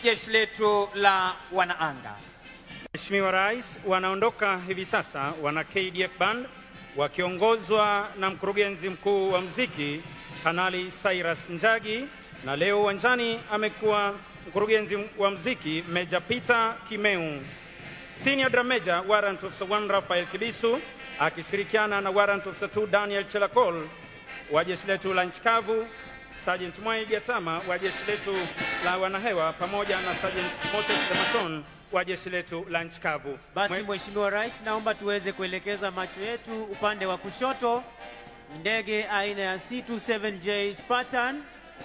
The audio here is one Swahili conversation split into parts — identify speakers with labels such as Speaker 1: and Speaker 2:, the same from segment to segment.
Speaker 1: jeshi letu la wanaanga.
Speaker 2: Mheshimiwa Rais, wanaondoka hivi sasa wana KDF Band wakiongozwa na mkurugenzi mkuu wa muziki Kanali Cyrus Njagi, na leo uwanjani amekuwa mkurugenzi wa muziki Major Peter Kimeu. Senior Drum Major Warrant Officer 1 Rafael Kibisu akishirikiana na Warrant Officer 2 Daniel Chelakol wa jeshi letu la nchi kavu, Sergeant Mwai Gatama wa jeshi letu la wanahewa pamoja na Sergeant Moses Damason wa jeshi letu la nchi kavu.
Speaker 3: Basi Mheshimiwa Rais, naomba tuweze kuelekeza macho yetu upande wa kushoto. Ni ndege aina ya C-27J Spartan,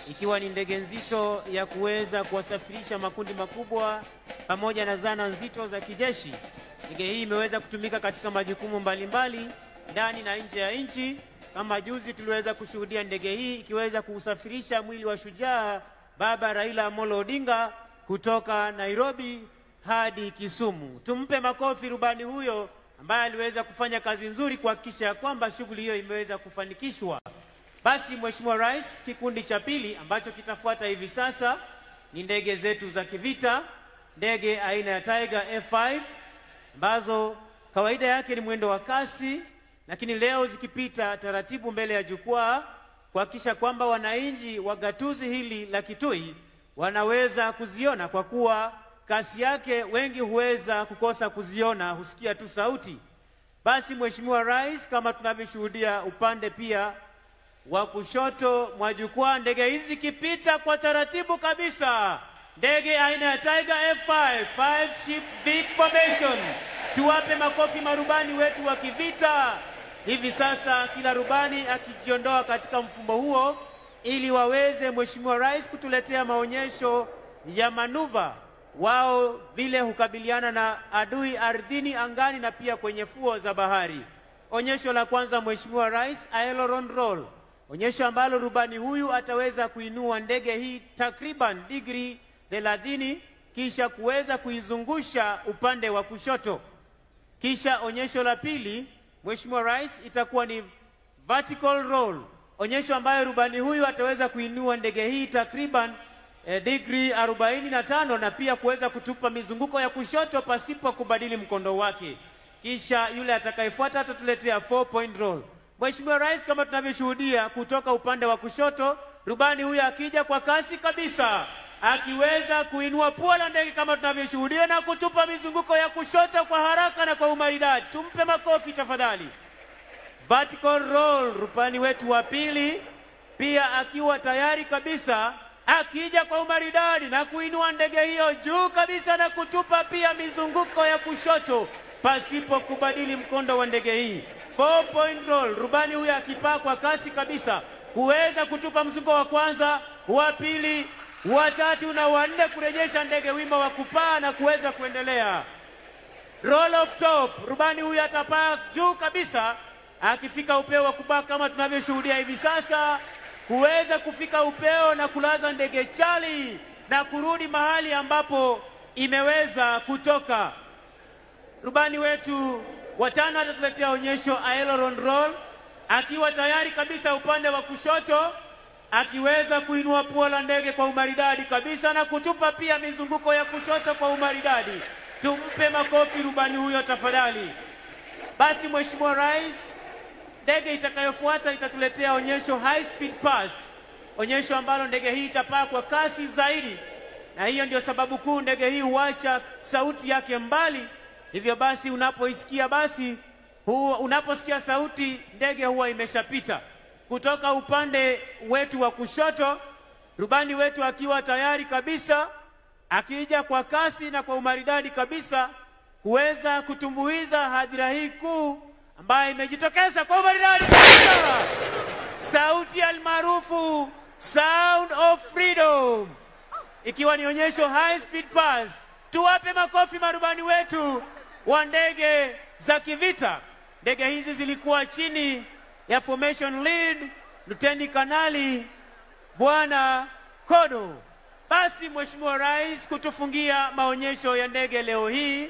Speaker 3: ikiwa ni ndege nzito ya kuweza kuwasafirisha makundi makubwa pamoja na zana nzito za kijeshi. Ndege hii imeweza kutumika katika majukumu mbalimbali ndani na nje ya nchi. Kama juzi tuliweza kushuhudia ndege hii ikiweza kuusafirisha mwili wa shujaa Baba Raila Amolo Odinga kutoka Nairobi hadi Kisumu. Tumpe makofi rubani huyo ambaye aliweza kufanya kazi nzuri kuhakikisha kwamba shughuli hiyo imeweza kufanikishwa. Basi Mheshimiwa Rais, kikundi cha pili ambacho kitafuata hivi sasa ni ndege zetu za kivita, ndege aina ya Tiger F5 ambazo kawaida yake ni mwendo wa kasi, lakini leo zikipita taratibu mbele ya jukwaa kuhakikisha kwamba wananchi wa gatuzi hili la Kitui wanaweza kuziona, kwa kuwa kasi yake wengi huweza kukosa kuziona, husikia tu sauti. Basi Mheshimiwa Rais, kama tunavyoshuhudia upande pia wa kushoto mwa jukwaa, ndege hizi zikipita kwa taratibu kabisa, ndege aina ya Tiger F5, 5 ship big formation. Tuwape makofi marubani wetu wa kivita. Hivi sasa kila rubani akijiondoa katika mfumo huo ili waweze Mheshimiwa Rais kutuletea maonyesho ya manuva wao vile hukabiliana na adui ardhini, angani na pia kwenye fuo za bahari. Onyesho la kwanza Mheshimiwa Rais, aileron roll, onyesho ambalo rubani huyu ataweza kuinua ndege hii takriban digrii 30 kisha kuweza kuizungusha upande wa kushoto. Kisha onyesho la pili Mheshimiwa Rais itakuwa ni vertical roll, onyesho ambayo rubani huyu ataweza kuinua ndege hii takriban digrii 45 na pia kuweza kutupa mizunguko ya kushoto pasipo kubadili mkondo wake. Kisha yule atakayefuata atatuletea 4 point roll. Mheshimiwa Rais, kama tunavyoshuhudia kutoka upande wa kushoto, rubani huyu akija kwa kasi kabisa akiweza kuinua pua la ndege kama tunavyoshuhudia na kutupa mizunguko ya kushoto kwa haraka na kwa umaridadi. Tumpe makofi tafadhali. Vertical roll, rubani wetu wa pili pia akiwa tayari kabisa akija kwa umaridadi na kuinua ndege hiyo juu kabisa na kutupa pia mizunguko ya kushoto pasipo kubadili mkondo wa ndege hii. 4 point roll, rubani huyu akipaa kwa kasi kabisa kuweza kutupa mzunguko wa kwanza, wa pili, wa tatu na wa nne, kurejesha ndege wima wa kupaa na kuweza kuendelea. Roll off top, rubani huyu atapaa juu kabisa akifika upeo wa kupaa kama tunavyoshuhudia hivi sasa, kuweza kufika upeo na kulaza ndege chali na kurudi mahali ambapo imeweza kutoka. Rubani wetu watano atatuletea onyesho aileron roll akiwa tayari kabisa upande wa kushoto akiweza kuinua pua la ndege kwa umaridadi kabisa na kutupa pia mizunguko ya kushoto kwa umaridadi. Tumpe makofi rubani huyo tafadhali. Basi Mheshimiwa Rais, ndege itakayofuata itatuletea onyesho high speed pass, onyesho ambalo ndege hii itapaa kwa kasi zaidi, na hiyo ndio sababu kuu ndege hii huacha sauti yake mbali. Hivyo basi unapoisikia basi unaposikia sauti ndege huwa imeshapita. Kutoka upande wetu wa kushoto, rubani wetu akiwa tayari kabisa akija kwa kasi na kwa umaridadi kabisa kuweza kutumbuiza hadhira hii kuu ambayo imejitokeza kwa umaridadi kabisa. Sauti almaarufu Sound of Freedom, ikiwa ni onyesho high speed pass. Tuwape makofi marubani wetu wa ndege za kivita. Ndege hizi zilikuwa chini ya formation lead Luteni Kanali Bwana Kodo. Basi Mheshimiwa Rais, kutufungia maonyesho ya ndege leo hii